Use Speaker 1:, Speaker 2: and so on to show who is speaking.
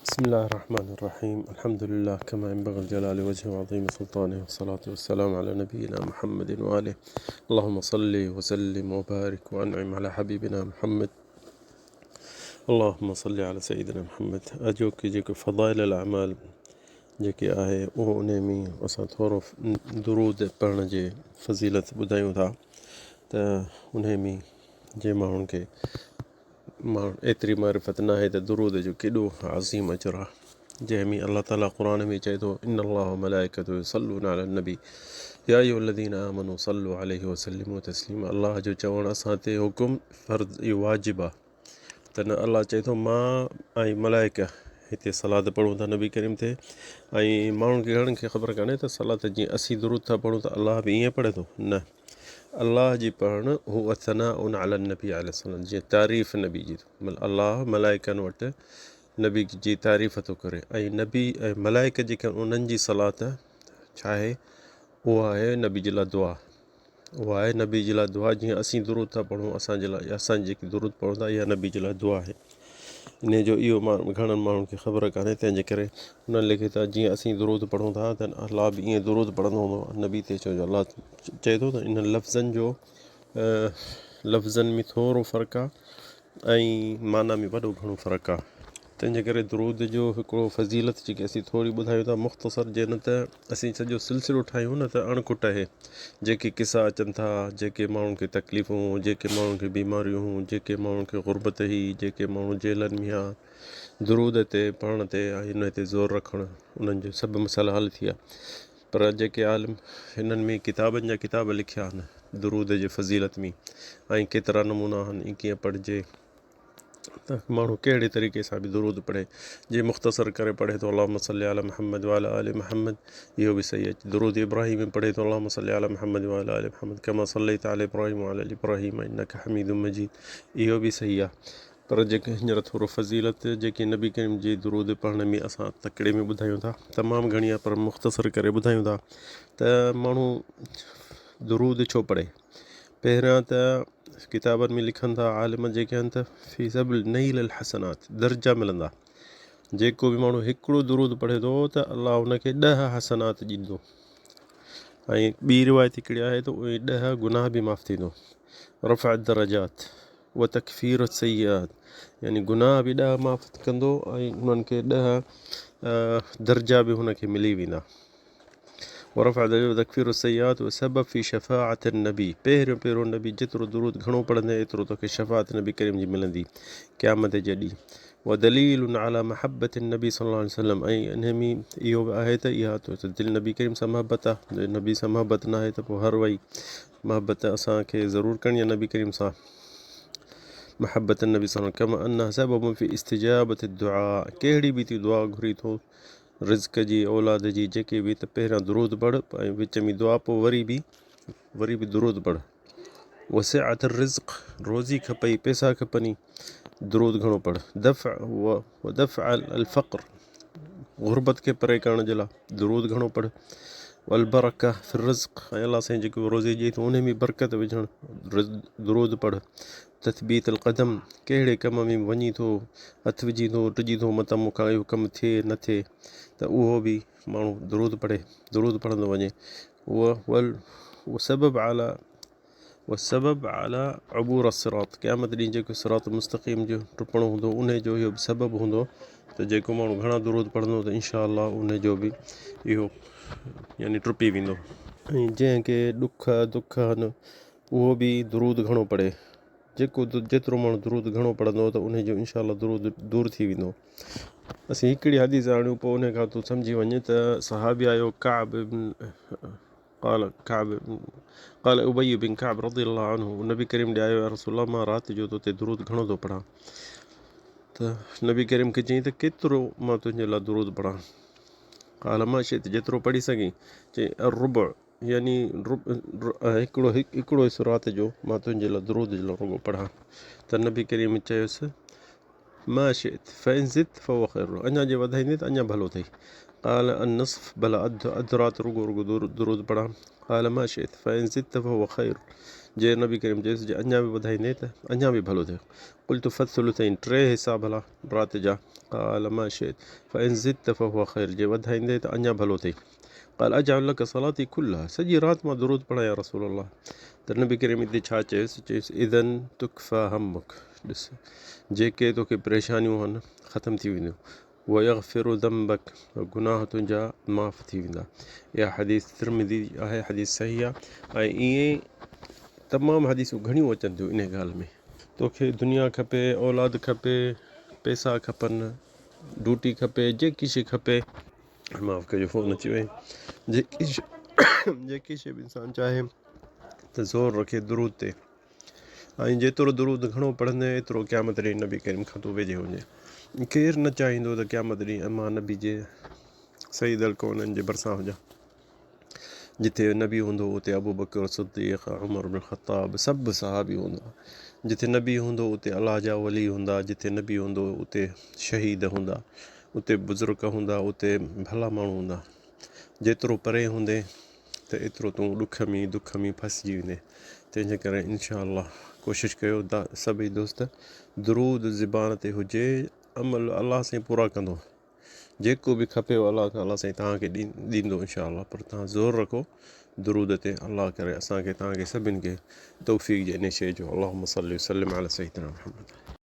Speaker 1: بسم الله الرحمن الرحيم الحمد لله كما ينبغي لجلال وجهه وعظيم سلطانه والصلاة والسلام على نبينا محمد وآله اللهم صل وسلم وبارك وانعم على حبيبنا محمد اللهم صل على سيدنا محمد اڄوڪي جيڪو فضائل الاعمال جيڪي آهي اهو ان ۾ اسان ٿورو درود پڙهڻ جي فضيلت ٻڌايون ٿا ته ان ۾ جي ماڻهن کي ماڻهن ايتري معرفت ناهي ته درود جو ڪيڏو عظيم اجر آهي جنهن ۾ الله تعالي قرآن ۾ چئي ٿو ان الله وملائڪته يصلون علي النبي يا ايها الذين آمنوا صلوا عليه وسلموا تسليما الله جو چوڻ اسان تي حڪم فرض اهو واجب آهي ته نه الله چئي ٿو مان ۽ ملائڪ هتي صلات پڙهون ٿا نبي ڪريم تي ۽ ماڻهن کي گهڻن کي خبر ڪانهي ته صلات جيئن اسين درود ٿا پڙهون ته الله به ائين پڙهي ٿو نه الله جي پڙهڻ هو ثناء علي النبي عليه السلام جيئن تعريف نبي جي مطلب الله ملائڪن وٽ نبي جي تعريف ٿو ڪري ۽ نبي ۽ ملائڪ جيڪي انهن جي صلات ڇا آهي اها آهي نبي جي لاء دعا اها آهي نبي جي لاء دعا جيئن اسين درود ٿا پڙهون اسان جي لاء اسان جيڪي درود پڙهون ٿا اها نبي جي لاء دعا آهي انهيء جو اهو گهڻن ماڻهن کي خبر ڪانهي تنهن جي ڪري انهن لکي ته جيئن اسين درود پڙهون ٿا ته الله به ائين درود پڙهندو هوندو نبي تي ڇو جو الله چئي ٿو ته انهن لفظن جو لفظن ۾ ٿورو فرق آهي ۽ معنيٰ ۾ وڏو گهڻو فرق آهي تنهن جي ڪري درود جو هڪڙو فضيلت جيڪي اسين ٿوري ٻڌايون ٿا مختصر جي نه ته اسين سڄو سلسلو ٺاهيون نه ته اڻ کٽ آهي جيڪي قصا اچن ٿا، جيڪي ماڻهن کي تڪليفون هيون، جيڪي ماڻهن کي بيماريون هيون، جيڪي ماڻهن کي غربت هئي، جيڪي ماڻهو جيلن ۾ هيا، درود تي پڙهڻ تي ۽ ان تي زور رکڻ انهن جو سڀ مسئلا حل ٿي ويا پر جيڪي عالم هنن ۾ ڪتابن جا ڪتاب لکيا آهن درود جي فضيلت ۾ ۽ ڪيترا نمونا آهن ۽ ڪيئن پڙهجي. ته ماڻهو ڪهڙي طريقي سان به درود پڙهي جي مختصر ڪري پڙهي ٿو اللهم صلي علي محمد وعلي آل محمد اهو به صحيح آهي درود ابراهيم پڙهي ٿو اللهم صلي علي محمد وعلي آل محمد ڪما صليت علي ابراهيم وعلي آل ابراهيم انك حميد مجيد اهو به صحيح آهي پر جيڪي هينئر ٿورو فضيلت جيڪي نبي ڪريم جي درود پڙهڻ ۾ اسان تڪڙي ۾ ٻڌايون ٿا تمام گهڻي آهي پر مختصر ڪري ٻڌايون ٿا ته ماڻهو درود ڇو پڙهي پهريان ته ڪتابن ۾ لکن ٿا عالم جيڪي آهن ته في سبيل نيل الحسنات درجا ملندا جيڪو به ماڻهو هڪڙو درود پڙهي ٿو ته الله ان کي ڏهه حسنات ڏيندو ۽ ٻي روايت هڪڙي آهي ته اهي ڏهه گناهه به معاف ٿيندو رفع الدرجات وتڪفير السيئات يعني گناهه به ڏهه معاف ڪندو ۽ انهن کي ڏهه درجا به هن کي ملي ويندا ورفع درجات وتڪفير السيئات وسبب في شفاعة النبي پهريون پهريون نبي جيترو درود گهڻو پڙهندين ايترو توکي شفاعت نبي ڪريم جي ملندي قيامت جي ڏينهن ودليل على محبة النبي صلي الله عليه وسلم ۽ انهي ۾ اهو به آهي ته اها ته دل نبي ڪريم سان محبت آهي نبي سان محبت نه آهي ته پوء هر وئي محبت اسان کي ضرور ڪرڻي آهي نبي ڪريم سان محبت النبي صلي الله عليه وسلم كما انها سبب في استجابة الدعاء ڪهڙي به تون دعا گهري ٿو رزق جي اولاد جي جيڪي به ته پهريان درود پڙھ ۽ وچ ۾ دعا پوء وري به وري به درود پڙھ وسعت الرزق روزي کپئي پئسا کپني درود گهڻو پڙھ دفع و دفع الفقر غربت کي پري ڪرڻ جي لاء درود گهڻو پڙھ والبرڪه في الرزق ۽ الله سائين جيڪو روزي ڏئي ٿو ان ۾ برڪت وجهڻ درود پڙھ تثبيت القدم، ڪهڙي ڪم ۾ به وڃين ٿو، هٿ وجهين ٿو، ڊڄين ٿو متان مون کان اهو ڪم ٿئي نه ٿئي ته اهو به ماڻهو درود پڙهي، درود پڙهندو وڃي. والسبب علي والسبب علي عبور الصراط قيامت ڏينهن جيڪو صراط مستقيم جو ٽپڻو هوندو انهي جو اهو به سبب هوندو ته جيڪو ماڻهو گهڻا درود پڙهندو ته انشاء الله انهي جو به اهو يعني ٽپي ويندو. ۽ جنهن کي ڏک دک آهن اهو به درود گهڻو پڙهي جيڪو جيترو ماڻهو درود گهڻو پڙهندو ته انهي جو انشاء الله درود دور ٿي ويندو. اسين هڪڙي حديث آڻيون پوء انهي کان تون سمجهي وڃ ته صحابي آيو ڪعب بن قال ڪعب قال ابي بن ڪعب رضي الله عنه نبي ڪريم ڏي آيو يا رسول الله مان رات جو تو تي درود گهڻو ٿو پڙهان ته نبي ڪريم کي چيائين ته ڪيترو مان تنهنجي لاء درود پڙهان قال ما شئت جيترو پڙهي سگهين چيائين الربع يعني هڪڙو هڪڙو حصو رات جو مان تنهنجي لاء درود جي لاء رڳو پڙهان ته نبي ڪريم چيس ما شئت فإن زدت فهو خير لك اڃا جي وڌائيندين ته اڃا ڀلو اٿئي قال النصف ڀلا اڌ اڌ رات رڳو رڳو درود پڙهان قال ما شئت فإن زدت فهو خير جي نبي ڪريم چيس جي اڃا به وڌائيندين ته اڃا به ڀلو ٿئي. قلت فالثلثين ٽي حصا ڀلا رات جا. قال ما شئت فان زدت فهو خير جي وڌائيندين ته اڃا ڀلو ٿئي. قال اجعل لك صلاتي كلها سڄي رات مان درود پڙهان يا رسول الله. ته نبي ڪريم اتي ڇا چيس؟ چيس اذن تڪفي همک ڏس جيڪي توکي پريشانيون هن ختم ٿي وينديون. ويغفر ذنبک گناهه تنهنجا معاف ٿي ويندا. اها حديث ترمذي جي آهي حديث صحيح آهي ۽ ائين تمام حديثون گهڻيون اچن ٿيون انهي ڳالهه ۾. توکي دنيا کپي، اولاد کپي، پئسا کپن، ڊوٽي کپي، جيڪي شي کپي، معاف ڪجو فون اچي وئي، جيڪي شي جيڪي شي به انسان چاهي ته زور رکي درود تي. ۽ جيترو درود گهڻو پڙهندين ايترو قيامت ڏينهن نبي ڪريم کان تون ويجهي هجين. ڪير نه چاهيندو ته قيامت ڏينهن مان نبي جي سيد الڪونين جي ڀرسان هجان. جتي نبي هوندو اتي ابوبڪر صديق، عمر بن خطاب سڀ صحابي هوندا. جتي نبي هوندو اتي الله جا ولي هوندا، جتي نبي هوندو اتي شهيد هوندا، اتي بزرگ هوندا، اتي ڀلا ماڻهو هوندا. جيترو پري هوندين ته ايترو تون ڏک ۾ دک ۾ ڦسجي ويندين تنهن جي ڪري انشاء الله ڪوشش ڪيو سڀئي دوست درود زبان تي هجي عمل الله سائين پورا ڪندو جيڪو به کپيو الله کان الله سائين توهان کي ڏيندو انشاء الله پر توهان زور رکو درود تي الله ڪري اسان کي توهان کي سڀن کي توفيق جي ان شيء جو اللهم صلي وسلم علي سيدنا محمد.